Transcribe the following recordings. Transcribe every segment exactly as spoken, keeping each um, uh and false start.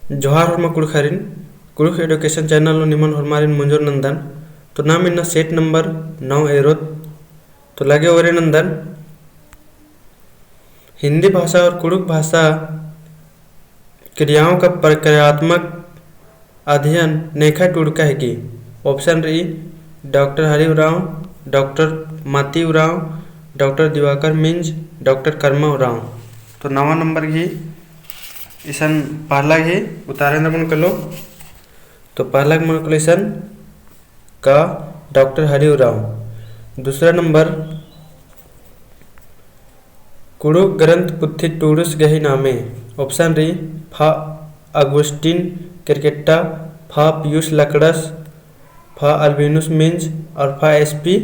जोहार होरमा कुँड़ुख़रिन, कुँड़ुख़ education channel नू निमन होरमारिन मुंजोर नन्दन। तो नाम इन्ना set number नौ एरोत। तो लगे ओरे नन्दन, हिंदी भाषा और कुँड़ुख़ भाषा क्रियाओं का प्रक्रियात्मक अध्ययन नेखा टूड़का हिकी। Option रई, डॉक्टर हरि उराँव, डॉक्टर माती उराँव, डॉक्टर दिवाकर मिंज, डॉक्टर कर्मा उराँव। तो नवा number गही इसन पहला गही उतारा एन्दरा मनो कालो। तो पहला गही मनो कालो इसन का, डॉक्टर हरि उराँव। दूसरा number, कुँड़ुख़ ग्रंथ पुथी टूड़ुस गही नामे। Option रई, फा अगुस्टिन केरकेट्टा, फा पियुस लकड़स, फा अल्बिनुस मिंज और फा एस पी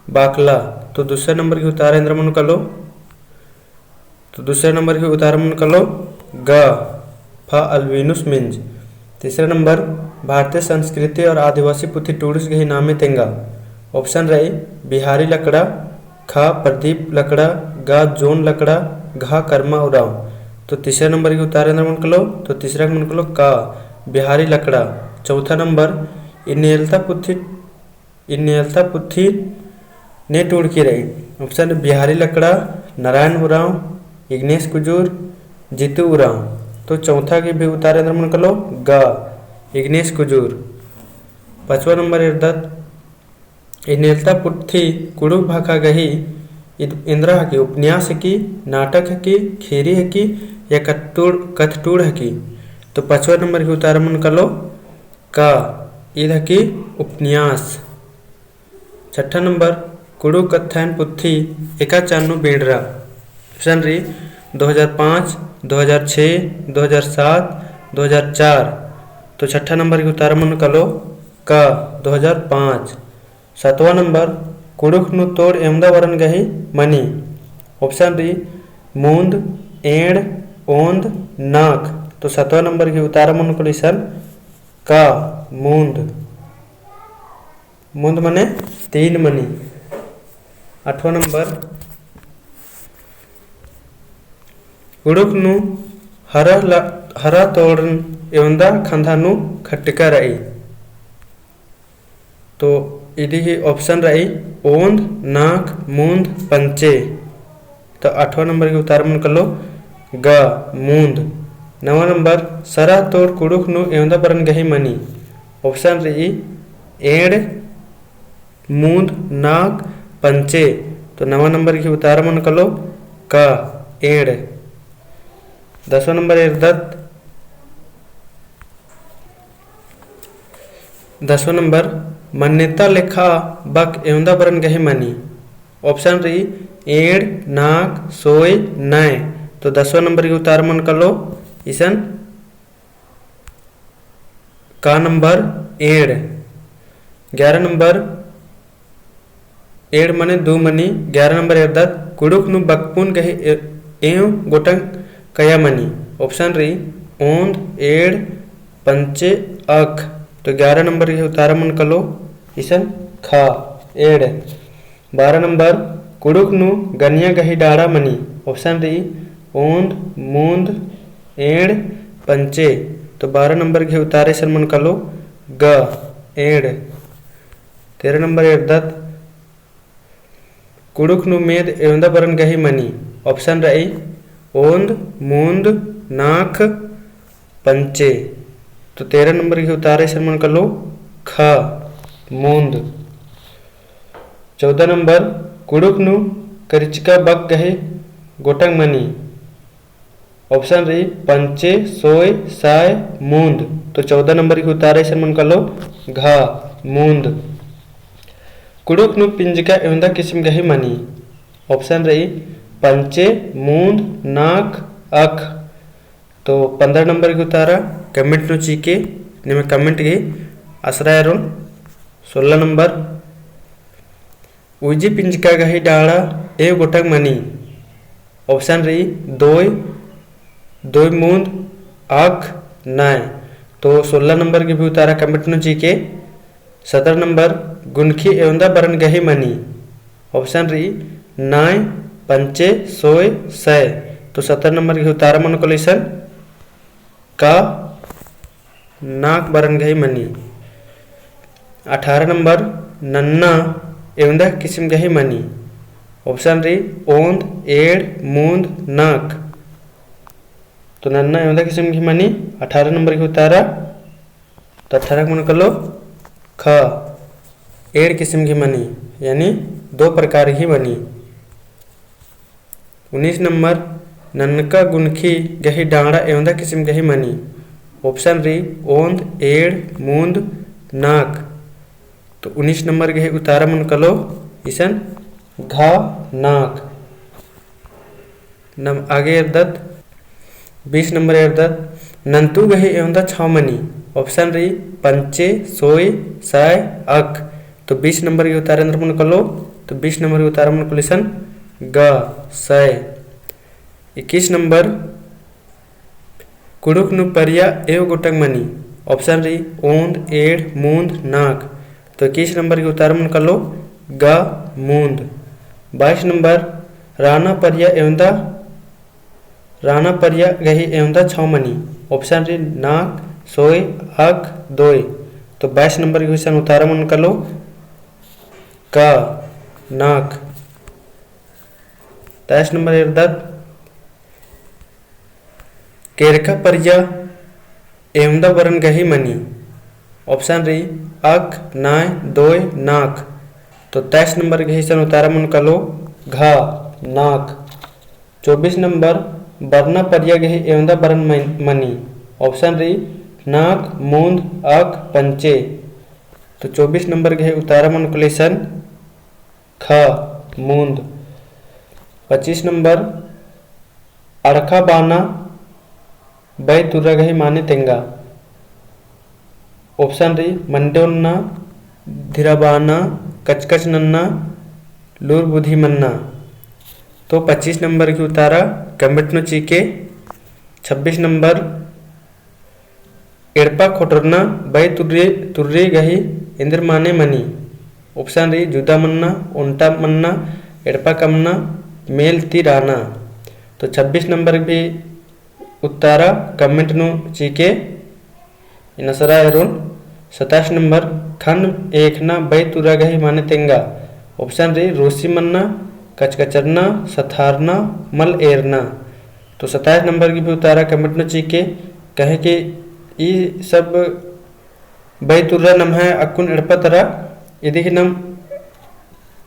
बाकला। तो दूसरा number गही उतारा एन्दरा मनो कालो। तो दूसरा number गही उतारा मनो कालो ग, फा अल्बिनुस मिंज। तीसरा number, भारतीय संस्कृति और आदिवासी पुथी टूड़ुस गही नामे तेंगा। Option रई, बिहारी लकड़ा, ख प्रदीप लकड़ा, ग जॉन लकड़ा, घ कर्मा उराँव। तो तीसरा number गही उतारा एन्दरा मनो कालो, तो तीसरा मनो कालो क, बिहारी लकड़ा। चौथा number, इन्नेलता पुथी, इन्नेलता पुथी ने टूड़की रई। Option बिहारी लकड़ा, नारायण उराँव, इग्नेस कुजूर, जीतू उराँव। तो चौथा गही भी उतारा एन्दरा मनो कालो ग, इग्नेस कुजूर। पाँचवा number एरदत, इन्नेलता पुथी कुँड़ुख़ भाखा गही इद-, एन्दरा हिकी, उपन्यास हिकी, नाटक हिकी, खेरी हिकी या कत्थटूड़, कत्थटूड़ हिकी। तो पाँचवा number गही उतारा मनो कालो क, इद हिकी उपन्यास। छठा number, कुँड़ुख़ कत्थन पुथी एका चान नू बेंड़रा। Option रई, दो हज़ार पाँच, दो हज़ार छह, दो हज़ार सात, दो हज़ार चार। तो छठा number गही उतारा मनो कालो क, दो हज़ार पाँच। सातवाँ number, कुँड़ुख़ नू तोड़ एवंदा बरन गही मनी। Option रई, मूंद, एंड़, ओंद, नाख। तो सातवाँ number गही उतारा मनो कालो इसन क, मूंद। मूंद मने तीन मनी। आठवाँ number, कुँड़ुख़ नू हरा ला-, हरा तोड़न एवंदा खंधा नू खटका रई। तो इदी ही option रई ओंद, नाख, मूंद, पंचे। तो आठवाँ number गही उतारा मनो कालो ग, मूंद। नवा number, सरा तोड़ कुँड़ुख़ नू एवंदा बरन गही मनी। Option रई एंड़, मूंद, नाख, पंचे। तो नवा number गही उतारा मनो कालो क, एंड़। दसवाँ number एरदत, दसवाँ number, मान्यता लेखा बक एवंदा बरन गही मनी। Option रई एंड़, नाख, सोय, नय। तो दसवाँ number गही उतारा मनो कालो इसन क number, एंड़। ग्यारह number, एंड़ मने दू मनी। ग्यारह number एरदत, कुँड़ुख़ नू बकपुन गही ए-, एंव गोटंग कया मनी। Option रई ओंद, एंड़, पंचे, अख। तो ग्यारह number गही उतारा मनो कालो इसन ख, एंड़। बारह number, कुँड़ुख़ नू गनिया गही डाड़ा मनी। Option रई ओंद, मूंद, एंड़, पंचे। तो बारह number गही उतारा इसन मनो कालो ग, एंड़। तेरह number एरदत, कुँड़ुख़ नू मेद एवंदा बरन गही मनी। Option रई ओंद, मूंद, नाख, पंचे। तो तेरह number गही उतारा इसन मनो कालो ख, मूंद। चौदह number, कुँड़ुख़ नू करिचका बक गही गोटंग मनी। Option रई पंचे, सोय, साय, मूंद। तो चौदह number गही उतारा इसन मनो कालो घ, मूंद। कुँड़ुख़ नू पिंजका एवंदा किसिम गही मनी। Option रई पंचे, मूंद, नाख, अख। तो पन्द्रह number गही उतारा comment नू चिके, निम्है comment गही असरा एरोन। सोलह number, उइजी पिंजका गही डाड़ा एव गोटंग मनी। Option रई दोय, दोय मूंद, अख, नय। तो सोलह number गही भी उतारा comment नू चिके। सतरह number, गुनखी एवंदा बरन गही मनी। Option रई नय, पंचे, सोय, सय। तो सतरह number गही उतारा मनो कालो इसन का, नाक बरन गही मनी। अठारह नंबर, नन्ना एवंदा किसिम गही मनी। Option रई ओन्द, एंड़, मून्द, नाक। तो नन्ना एवंदा किसिम गही मनी, अठारह नंबर गही उतारा। तो अठारह क मनो कालो ख, एंड़ किसिम गही मनी, यानी दो प्रकार गही मनी। उन्नीस नंबर, नन्नका गुनखी गही डांड़ा एवंदा किसिम गही मनी। Option रई ओन्द, एंड़, मून्द, नाक। तो उन्नीस नंबर गही उतारा मनो कालो इसन घ, नाक। नम आगे एरदत, बीस नंबर एरदत, नन्तु गही एवंदा छौ मनी। Option रई पंचे, सोय, साय, अक। तो बीस नंबर गही उतारा एन्देर मनो कालो, तो बीस नंबर गही उतारा मनो कालो इसन ग, सय। इक्कीस नंबर, कुँड़ुख़ नू परिया एव गोटंग मनी। Option रई ओन्द, एंड़, मून्द, नाक। तो इक्कीस नंबर गही उतारा मनो कालो ग, मून्द। बाईस नंबर, राना परिया एवंदा, राना परिया गही एवंदा छौ मनी। Option रई नाक, सोय, अक, दोय। तो बाईस नंबर गही इसन उतारा मनो कालो क, नाक। तेईस नंबर एरदत, केरका परिया एवंदा बरन गही मनी। Option रई अक, नाय, दोय, नाक। तो तेईस नंबर गही इसन उतारा मनो कालो घ, नाक। चौबीस नंबर, बरना परिया गही एवंदा बरन मन-, मनी। Option रई नाक, मून्द, अक, पंचे। तो चौबीस नंबर गही उतारा मनो कालो इसन ख, मून्द। पच्चीस नंबर, अड़खा बाना बई तुर्रा गही माने तेंगा। Option रई मंडे ओन्ना, धिरा बाना, कचकच नन्ना, लूर बुद्धि मन्ना। तो पच्चीस नंबर गही उतारा comment नू चिके। छब्बीस नंबर, एड़पा खोटरना बई तुर्री, तुर्री गही एन्देर माने मनी। Option रई जुदा मन्ना, ओन्टा मन्ना, एड़पा कमना, मेल ती राना। तो छब्बीस नंबर गही उतारा comment नू चिके। इन्ना सरा एरोन। सताइस नंबर, खन एकना बई तुर्रा गही माने तेंगा। Option रई रोसी मन्ना, कचकचरना, सथारना, मल एरना। तो सताइस नंबर गही भी उतारा comment नू चिके, कहे कि ई सब बई तुर्रा नम्है अक्कुन एड़पा तरा, इदी गही नम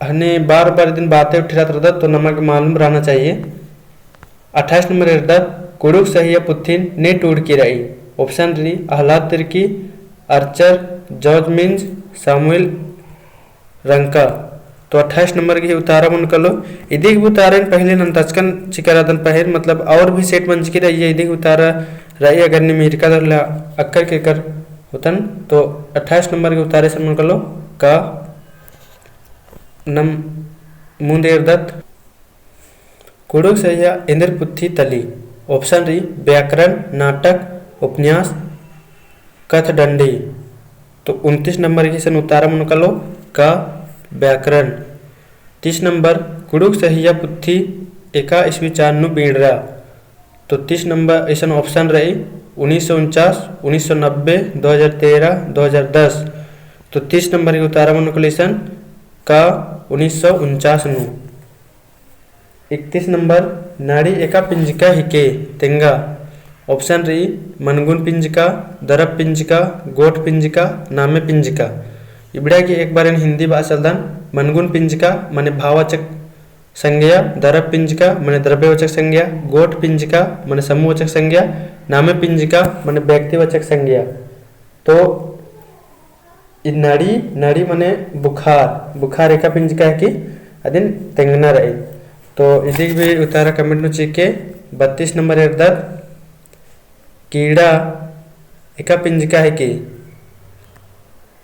हने बार बार इदिन बाते उठिरात रदत, तो नमा गे मालूम रहना चाहिए। अट्ठाईस नंबर एरदत, कुँड़ुख़ सहिया पुथिन ने टूड़की रई। Option रई अहलाद तिर्की, अर्चर, जॉर्ज मिंज, सामुएल रंका। तो अट्ठाईस नंबर गही उतारा मनो कालो। इदी गही उतारा एन पहिले नन्तचकन चिकर अदन पहें, मतलब और भी set मंजकी रई, इदी गही उतारा रई अगर नीम ईरका दरला अक्कर केकर होतन, तो अट्ठाईस नंबर गही उतारा इसन मनो कालो क, नम मुन्द एरदत। कुँड़ुख़ सहिया एन्देर पुथी तली। Option रई व्याकरण, नाटक, उपन्यास, कथडंडी। तो उनतीस नंबर गही इसन उतारा मनो कालो क, व्याकरण। तीस नंबर, कुँड़ुख़ सहिया पुथी एका ईस्वी चान नू बीड़रा। तो तीस नंबर इसन option रई उन्नीस सौ उनचास, उन्नीस सौ नब्बे, दो हज़ार तेरह, दो हज़ार दस। तो तीस नंबर गही उतारा मनो कालो इसन क, उन्नीस सौ उनचास नू। इकतीस नंबर, नाड़ी एका पिंजका हिके तेंगा। Option रई मनगुन पिंजका, दरब पिंजका, गोट पिंजका, नामे पिंजका। इबड़ा गे एक बार एन हिंदी बआ चलदन। मनगुन पिंजका मने भाववाचक संज्ञा, दरब पिंजका मने द्रव्यवाचक संज्ञा, गोट पिंजका मने समूहवाचक संज्ञा, नामे पिंजका मने व्यक्तिवाचक संज्ञा। तो ई नाड़ी, नाड़ी मने बुखार, बुखार एका पिंजका हिके, अदिन तेंगना रई। तो इदी गही भी उतारा comment नू चिके। बत्तीस नंबर एरदत, कीड़ा एका पिंजका हिके।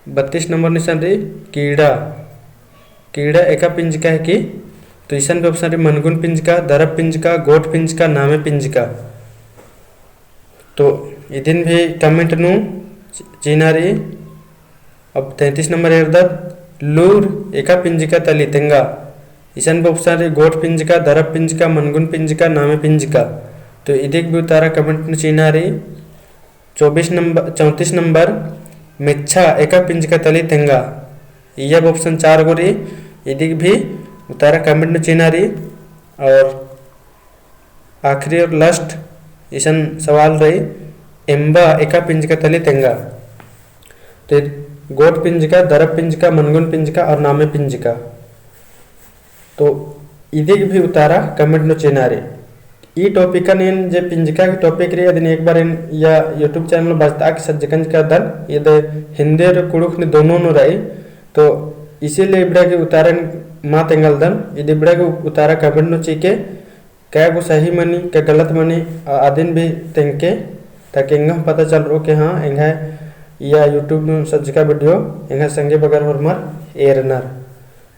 बत्तीस नंबर नू इसन रई कीड़ा, कीड़ा एका पिंजका हिके। तो इसन भी option रई मनगुन पिंजका, दरब पिंजका, गोट पिंजका, नामे पिंजका। तो इदिन भी comment नू चि-, चिअना रई। अब तैंतीस नंबर एरदत, लूर एका पिंजका तली तेंगा। इसन भी option रई गोट पिंजका, दरब पिंजका, मनगुन पिंजका, नामे पिंजका। तो इदी गही भी उतारा comment नू चिअना रई। चौबीस नंबर, चौंतीस नंबर, मेच्छा एका पिंजका तली तेंगा। इय्या option चार गो रई, इदिक भी उतारा comment नू चिअना रई। और आखिरी और last इसन सवाल रई, एम्बा एका पिंजका तली तेंगा। तो गोट पिंजका, दरब पिंजका, मनगुन पिंजका और नामे पिंजका। तो इदिक भी उतारा comment नू चिअना रई। ई topicन एन जे पिंजका के topic रई, अदिन एक बार एन इय्या YouTube channel बजता के सज्जकन का दन, इदे हिंदी और कुँड़ुख़ नू दोनों नू रई। तो इसीलिए इबड़ा के उतारा एन मा तेंगलदन, इदे इबड़ा के उतारा comment नू चिके, कै गो सही मनी, कै गलत मनी, अ-, अदिन भी तेंगके, ताकि एंगा पता चलरओ के हाँ, एंगा इय्या YouTube नू सज्जका video एंगा संगे बगर होरमर एरनर।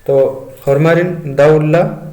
तो होरमारिन दव उल्ला।